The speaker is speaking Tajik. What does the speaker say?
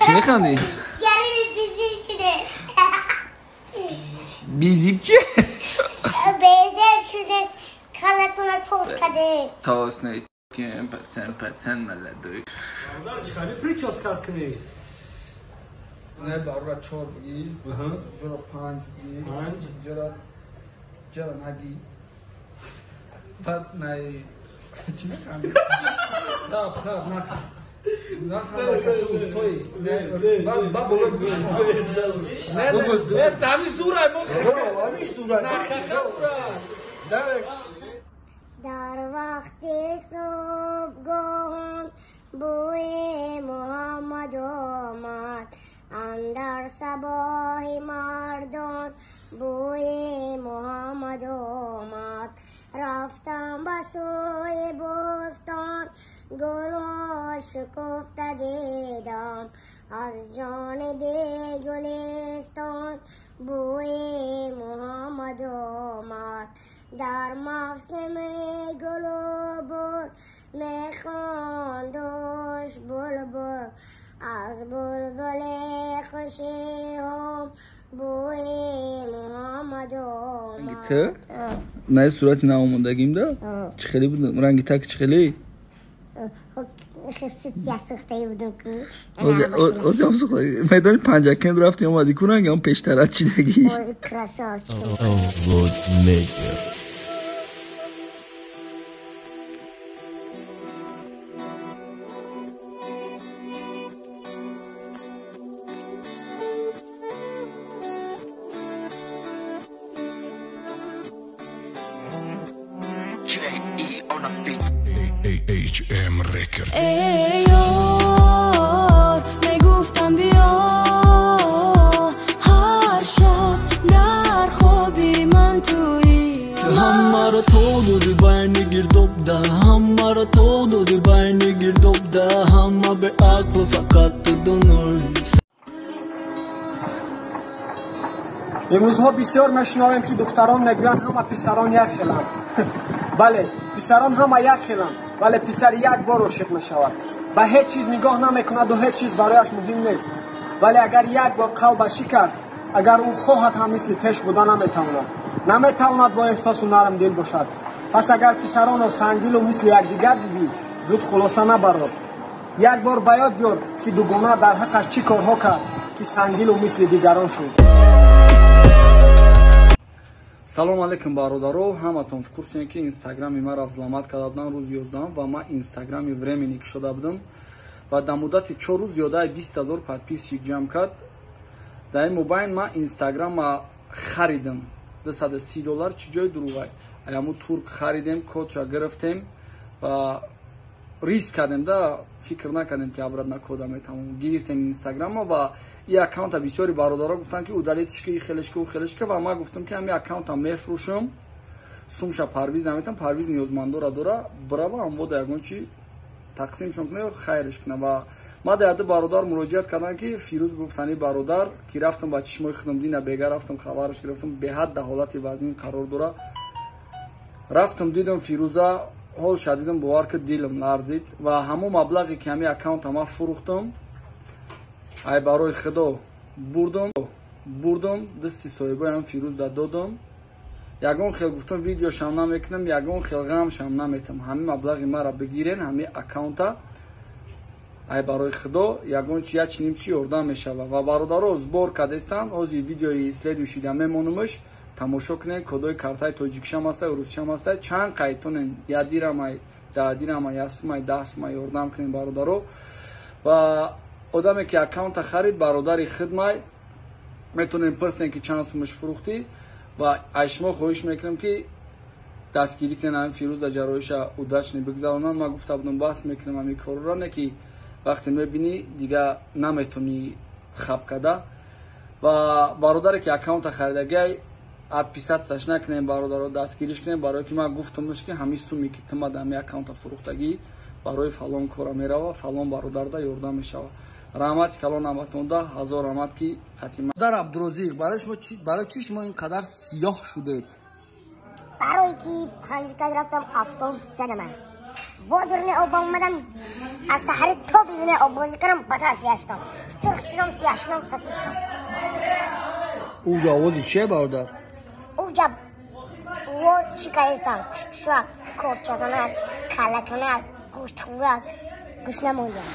Чӣ механдӣ? Бизиб чи? Безеб шуде, калатона тос каде. Тос не, пацан, пацан, молодой. Бародар, чӣ хали прическа кунӣ? Не, барора чор буги, ҷора панҷ буги, панҷ, ҷора наги. Баъд най... Чӣ механдӣ? Хаб, хаб, наханд. Дар вақти субҳгоҳон бӯи Муҳаммад омад, андар сабоҳи мардон бӯи Муҳаммад омад. Рафтам ба сӯи бӯстон, гулҳо шукуфта дидам, аз ҷониби гулистон бӯи Муҳаммад омад. Дар мавсими гулу бул мехондуш булбул, аз булбули хушиҳом бӯи Муҳаммад омад. Ту най сурати наомодагим да? Чӣ хеле буд? Ранги так чӣ хеле? Майдони Панҷакент рафти омадӣ, ку ранги он пештарат чидагӣ? HM Records. Ey ёр, мегуфтам биё, ҳар шаб дар хоби ман туӣ. Ҳамаро то доди байни гирдобда, ҳамаро то доди байни гирдобда, ҳама беақлу фақат ту доной. Имрӯзҳо бисёр мешунавем, ки духтарон мегӯянд ҳама писарон як хеланд. Бале, писарон ҳама як хеланд, вале писар як бор ошиқ мешавад. Ба ҳеҷ чиз нигоҳ намекунад ва ҳеҷ чиз барояш муҳим нест. Вале агар як бор қалбаш шикаст, агар ӯ хоҳад ҳам мисли пеш буда наметавонад. Наметавонад бо эҳсосу нармдил бошад. Пас агар писаронро сангдилу мисли якдигар дидӣ, зуд хулоса набарор. Як бор ба ёд биёр, ки дугона дар ҳаққаш чӣ корҳо кард, ки сангдилу мисли дигарон шуд. Салом алейкум, бародаро. Ҳаматон в курсе, ки инстаграми маро взломать карда буданд рӯзи 11 ва ман инстаграми временӣ кушода будам ва дар муддати 4 рӯз зиёдаи 20 000 подписчик ҷамъ кард. Дар ин мобайн ман инстаграма харидам $230. Чӣ ҷои дурӯғай? Аяму турк харидем, кодша гирифтем ва риск кардем, да фикр накардем, ки обратно кода метавонем. Гирифтем инстаграма ва и аккаунта бисёри бародаро гуфтанд, ки удалить ки, хелешка, у хелешка, ва ман гуфтам, ки ҳами аккаунта мефурӯшам, сумша Парвиз наметам, Парвиз ниёзмандора дора, бирава амвода ягон чи тақсимшон куна ё хайреш куна. Ва ма да яду бародар муроҷиат кардам, ки Фирӯз гуфтани бародар, ки рафтам ба чишмои худам дина бега рафтам, хабараш гирифтам, беҳад дар ҳолати вазнин қарор дора. Рафтам дидам Фирӯза, ҳол шадидам, бовар ки дилам ларзид ва ҳамон маблағе ки ҳами аккаунта ман фурӯхтам, ай барои худо бурдам, дасти соҳибоям Фирӯз да додам. Ягон хел гуфтам видеошам намекунам, ягон хел ғамшам наметам, ҳамин маблағи маро бигирен, ҳамин аккаунта ай барои худо ягон чи як чиним чи ёрдам мешава. Ва бародаро сбор кардестанд, ҳозир видеои следующий мемонумш, тамошо кунед, кодои картаи тоҷикишам ҳастай, русишам ҳастай, чанд қайтонен, я дирамай, да дирамай, я сумай, даҳ сумай ёрдам кунед, бародаро. Ва одаме ки аккаунта харид, бародари хидмай, метавонем пурсем, ки чанд сумаш фурӯхтӣ. Ва аз шумо хоҳиш мекунам, ки дастгирӣ кунед ҳамин Фирӯз дар ҷарроҳиша удачно бигзаронам. Ман гуфта будам бас мекунам ҳамин корро, не ки вақте мебинӣ дига наметавонӣ хаб карда. Ва бародаре ки аккаунта харидагиай, отписаться накунем, бародаро, дастгириш кунем, барое ки ман гуфтамш, ки ҳамин суме ки ту ма дар ҳамин аккаунта фурӯхтагӣ барои фалон кора мерава, фалон бародарда ёрдам мешава. Раҳмати калон ҳаматонда, ҳазор раҳмат, ки хатима. Дар Абдурозиқ, барои чӣ шумо ин қадар сиёҳ шудед? Барое ки панҷ кас рафтам, автобус задаман. Бо дурни об омадам, аз саҳари то бидуни об бозӣ кардам, батар сиёҳ шудам. Сурх шудам, сиёҳ шудам, сафед шудам. Уҷа овози чие, бародар? Уҷа во чӣ кардистам? Кушкушак, корчазанак, каллаканак, гӯштхӯрак, гӯш намондам.